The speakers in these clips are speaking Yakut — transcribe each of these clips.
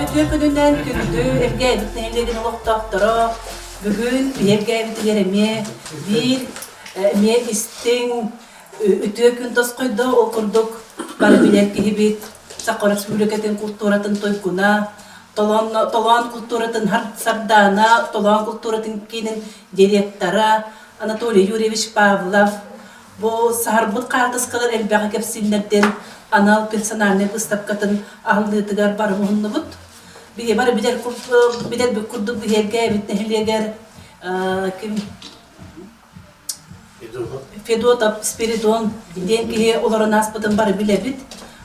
Үтүө күнүнэн күндү Элгээбит нэһилиэгин олохтоохторо бүгүн биһи Элгээбитигэр эмиэ биир эмиэ истиҥ үтүө күн тосхойдо. Ол курдук бары билэр киһибит Саха Өрөспүүбүлүкэтин култууратын туйгуна, Толоон, Толоон култууратын Сардаана, Толоон култууратын киинин директора Анатолий Юрьевич Павлов бу саһарбыт хаартыскалар элбэҕи кэпсииллэрдэн анал персональнай быыстапкатын аһыллыытыгар бары муһуннубут. Биһи бары билэр билэрбит курдук биһиэргээбит нэһилиэгэр ким Федотов Спиридон диэн киһи олорон ааспытын бары билэбит.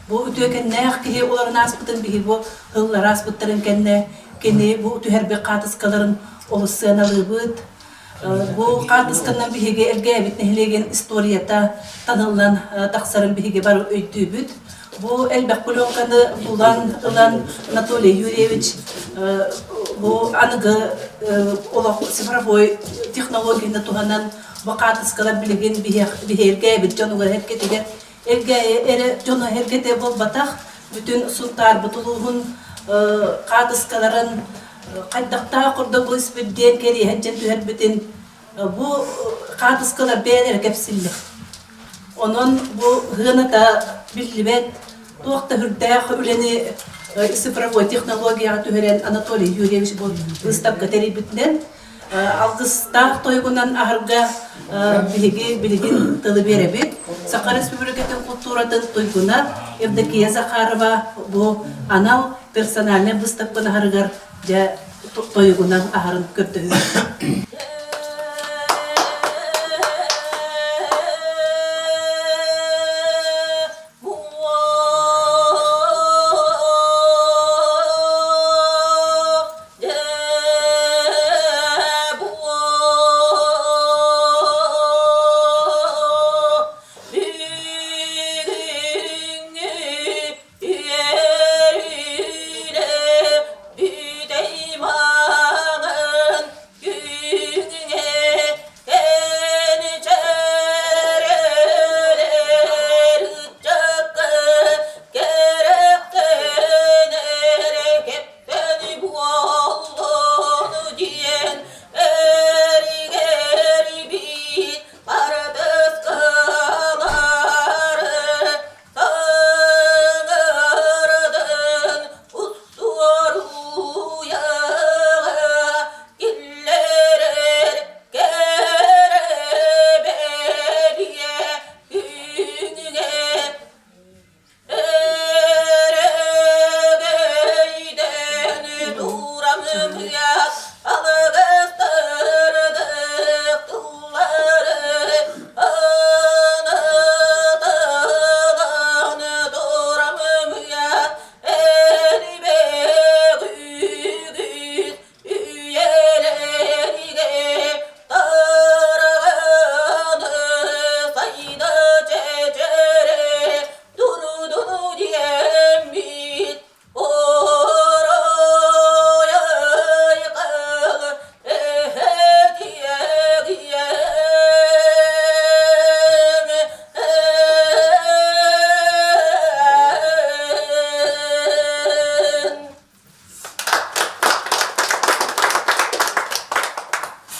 Бу үтүөкэннээх киһи олорон ааспытын биһи бу ыллар ааспыттарын кэннэ кини бу түһэрбит хаатыскаларын олус сыаналыыбыт. Бу хаартысканан биһиги Элгээбит нэһилиэгин историята таныллан тахсарын биһиги бары өйдүүбүт. Бу элбэх пленканы булан ылан Анатолий Юрьевич бу аныгы олох цифровой технологияны туһанан бу хаартыскалар билигин биһиэргээбит дьонугар эргэтигэр эргээйи эрэ дьоно эргэтэ буолбатах бүтүн Сунтаарбыт улууһун хаартыскаларын хайдахтаах курдук бу испирдиэн кэриэһэн дьэн түһэрбитин бу хаартыскалар бэйэлэрэ кэпсиллэр. Онон бу сыаната биллибэт, туох да үрдээх үлэни цифровой технологияҕа түһэрэн Анатолий Юрьевич бу быыстапка тэрийбитинэн алгыстаах тойугунан аһарга биһиги билигин тылы биэрэбит. Саха Республикатын култууратын туйгуна Евдокия Захарова бу анал персональнай быыстапканы аһарыгар дьэ тойугунан аһарын көрдөһүөм.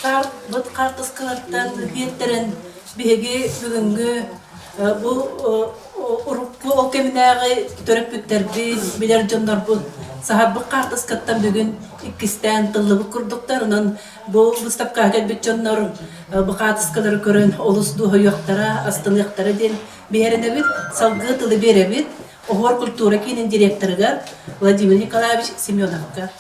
Саарбыт хаартыскалартан биэртэрэн биһиги бүгүҥҥү бу урукку ол кэминээҕи төрөппүттэрбит, билэр дьоннорбут саһарбыт хаартыскаттан бүгүн иккистээн тыллыбыт курдуктар. Онон бу быыстапкаҕа кэлбит дьоннор бу хаартыскалары көрөн олус дуоһуйуохтара, астыныахтара диэн биһирэнэбит. Салгыы тылы биэрэбит Оһуор культура киинин директорыгар Владимир Николаевич Семеновка.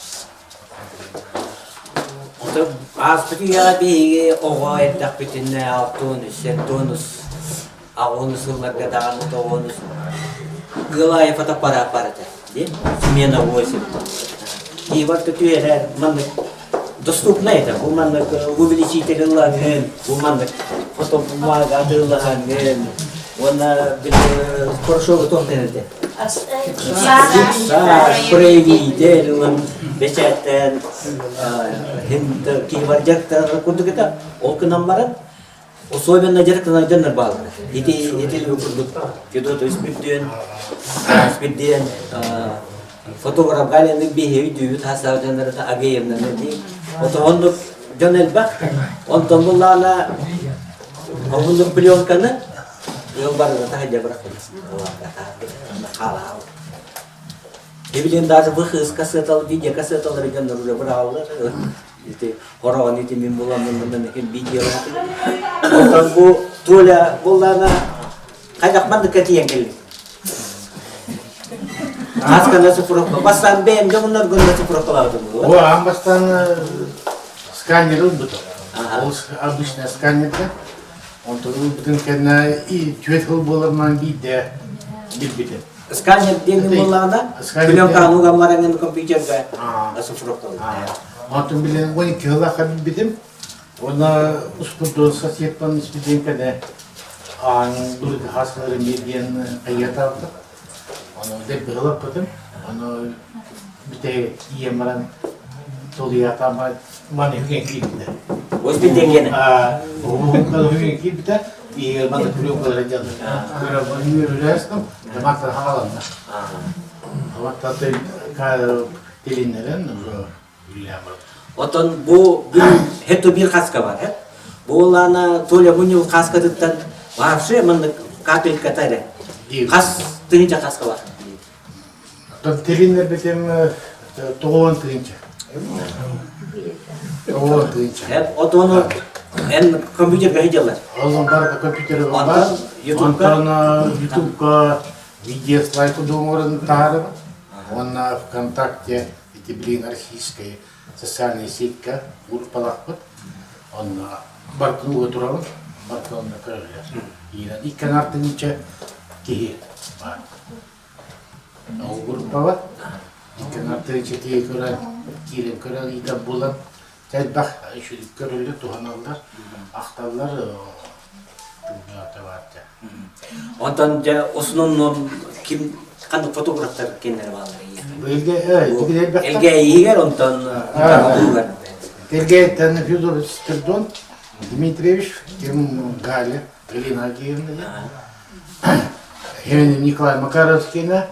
Ааспыт үйэҕэ биһиги оҕо эрдэхпитинэ алтыонус, сентонус, аҕонус сылларга даҕаны тоҕонус ыал аайы фотоаппарат баар этэ диэн смена восемь. Иван түһэрэ маннык доступно это. Бу маннык увеличитель ыллаҥын, бу маннык фотобумага атыылаһаҥын уонна порошогу туох этэ? Проявитель ылан бэчээттээн киһи бар дьарыктанар курдук этэ. Ол гынан баран особенно дьарыктанар дьоннор бааллар. Ити ити курдук Федот Испирдиэн, Испирдиэн. Фотограф Галяны биһиги дүүбүт хасаах дьоннору Агеевнаны дии. Отоҕоннук дьон элбэх. Онтон буллаана обуннук пленканы ыал барыта таһырдьа бырахпыт. Хаалаал. Билигин даже бу кыыска сытал, видеока сыталлар дьоннор уже быраҕаллар. Ити хороҕон ити мин буламмын мындан экен видеолаатым. Онтон бу Толя буллаана хайдах манныкка тиийэн кэллиҥ? Ааскана цифровка. Бастаан бэйэм дьоҥуннар гынна цифровкалаабытым буолуо. О, аан бастаан сканер ылбытым. Ол обычный сканерга. Онтон ылбытын кэннэ и түөрт сыл буоларынан биирдэ билбитим. Сканер диэн буоллаҕына, пленканы уган баран компьютерга оцифровкалыыр. Онтон билин 12 сыллаахха билбитим. Уонна успурдуон соседтан испитин кэнэ аан былыргы хааскалары эмиэ диэн хайыатаабытым. Ону дэлби ылаппытым. Ону бүтэһик тиийэн баран толуйаатаама маны үһүгэн киирбитэ. Ось битиэккэни. Үһүгэн киирбитэ. Биһиги маны пленкалары дьаллы. Көрө үөрүүлээстим. Мактан хааланна. Мактан тилиннэрэн уже Отон бу бүгүн хету биир хаска бар, э? Бу улаана Толя мунньул хаскатыттан вообще маннык капельката эрэ. Хас тыһыынча хаска бар. Оттон тилиннэрбитим 90 тыһыынча. 90 тыһыынча. Эп отону эн компьютерга сиделлар. Ол бар компьютер бар. Ютубка. Онтон Ютубка видео слайд оҥорон таһаарабыт. Уонна ВКонтакте ити билигин российскай социальная сетька группалаахпыт. Онно барытын уга турабын, барытын онно көрөллөр. Иирэн икки аҥаар тыһыынча киһи баар. Ол группаҕа икки аҥаар тыһыынча киһи көрөн, киирэн көрөн ыйытар буолан элбэх көрөллөр, туһаналлар, ахталлар Онтон дьэ основном ким ханнык фотографтар кинилэр бааллар Элгээйигэр Элгээйигэр онтон Элгээйиттэн Федор Спирдон Дмитриевич, ким Галя, Галина Агеевна, Николай Макаровскина,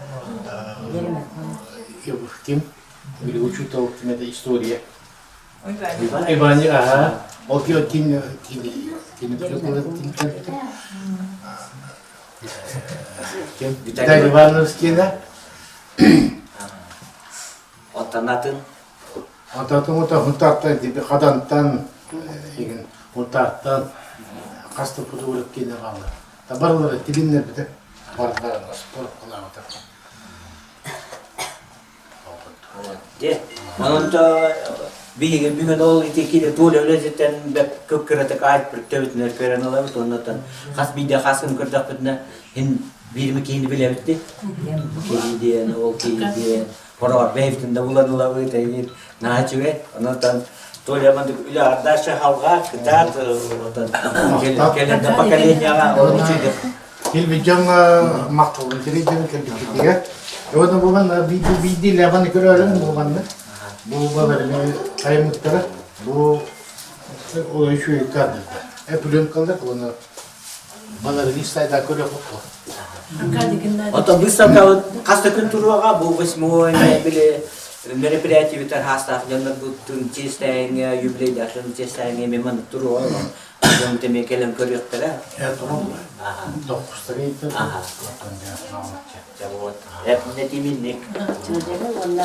ким учутал ким история Иван, аха. Ол кин кин кин Виталий Ивановскина. Оттон атын? Атын ота Хунтааттан диби Хадантан игин Хунтааттан хаста фотограф кине баалар. Табарлары тилиннер бите бардарын спорт кылаабыта. Дьэ, онон биһиги бүгүн ол ити киһи туол үлэтиттэн бэк кып-кыратык аайт төбүтүнэр көрөн ылабыт оннуттан хас биирдэ хаскын көрдөхпүтүнэ һин биирми киһини билэбит ди киһи диэн ол киһи диэн хороҕор бэйбитин да булан ылабыт эйиин наһаа үчүгэй онон Толя мандык үлэ ардаша халга кытаат отон кэлэр да поколениеға ол үчүгэй Кэлбит дьоҥҥо махталбын тириэрдэбин кэлбиккитигэр. Уонна бу манна биирдии лабаны көрөөрүн бу манна. Бу баларыны айыммыттара. Бу ол үчүгэй кадрда. Пленкалар уонна балары листайда көрө хоппо. Оттон выставка хас да күн туруоҕа бу восьмой били мероприятие бүтэр хаастаах дьоннорбутун чиэстээҥҥэ юбилейдаахтарын чиэстээҥҥэ эмиэ маннык туруоҕа дьон эмиэ кэлэн көрүөхтэрэ. Нэтиминник. Уонна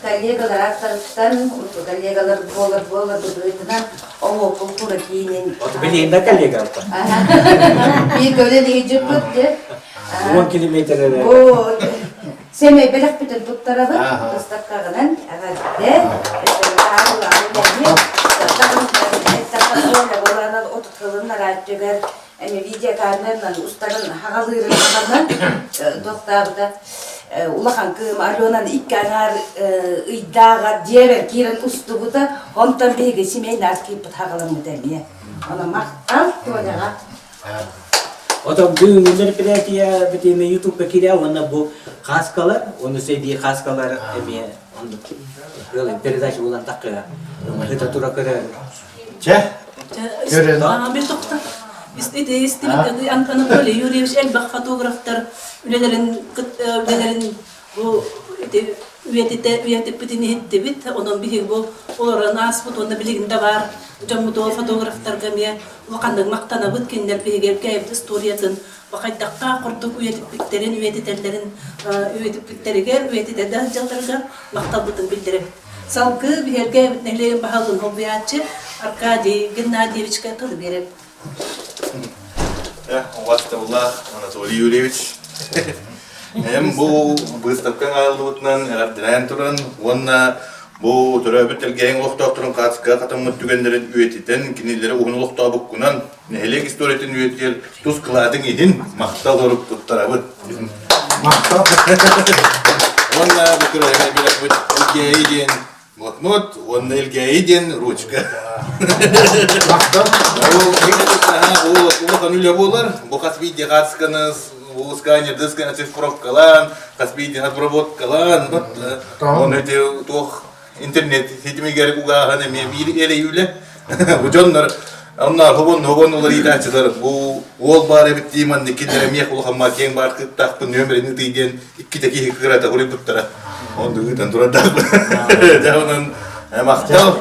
коллегалар аттарыттан коллегалар буолар буолар быһыытынан оҕо култуура киинин Билигин да коллега Биир көлө дьыппыт де. 10 километр эрэ. Сэмэй бэлэхпитин туттарабыт, ыстаккаҕынан эҕэрдэ, отут нарааччыгар эми видеокамеранан устарын хаҕалыырын хаҕанан тохтаабыта улахан кыым Аленан икки аҥаар ыйдааҕа дьиэбэр киирэн устубута онтон биһиги семейный архивпыт хаҕаламмыта эмиэ онон махтал Тоняҕа Отон бүгүҥҥү мероприятие битиэмэ Ютубка киирэ уонна бу хаскалар, уонна сэбии хаскалар эмиэ оннук передача булан таххыа. Ыта тура көрөр. Чэ, көрөн. Мен тоқта. Анатолий Юрьевич элбэх фотографтар үлэлэрин үлэлэрин Бу ити үйэтитэ үйэтиппитин иһиттибит. Онон биһиги бу олорон ааспыт уонна билигин да баар дьоммутугар фотографтарга эмиэ улаханнык махтанабыт. Кинилэр биһиги Элгээйибит историятын хайдахтаах курдук үйэтиппиттэрин, үйэтитэллэрин үйэтиппиттэригэр, үйэтитэ да сылдьалларыгар махталбытын биллэрэбит. Салгыы биһиэргээбит нэһилиэгин баһылыгын холбуйааччы Аркадий Геннадьевичка тылы биэрэбит. Убастабыллаах Анатолий Юрьевич, эм бу быыстапкаҥ аҕаллыбытынан эҕэрдэлээн туран уонна бу төрөөбүт тэлгэһэҥ олохтоохторун хаацка хатаммыт түгэннэрин үйэтитэн кинилэри уһун олохтообуккунан нэһилиэк историятын үйэтигэр тус кылаатыҥ иһин махтал сурук туттарабыт. Махтал. Уонна бу күрэһигэр билэппит Илгээйи диэн блокнот уонна Илгээйи диэн ручка. Махтал. Улахан үлэ буолар. Бу хас биирдии хаацканы сканердысканы цифровкалаан, хас биирдии обработкалаан, оны эти туох интернет ситимигэр угааһын эмиэ биир эрэй үлэ. Бу дьоннор онно хобон хобон уларыйтааччылар бу уол баар эбит дии манна кинилэр эмиэ улахаммар киэҥ баар кыттаахпын нөмерин ытый диэн иккитэ киһи кырата уруйбуттара. Онду ыытан турардаахпын. Дьэ онон махтал.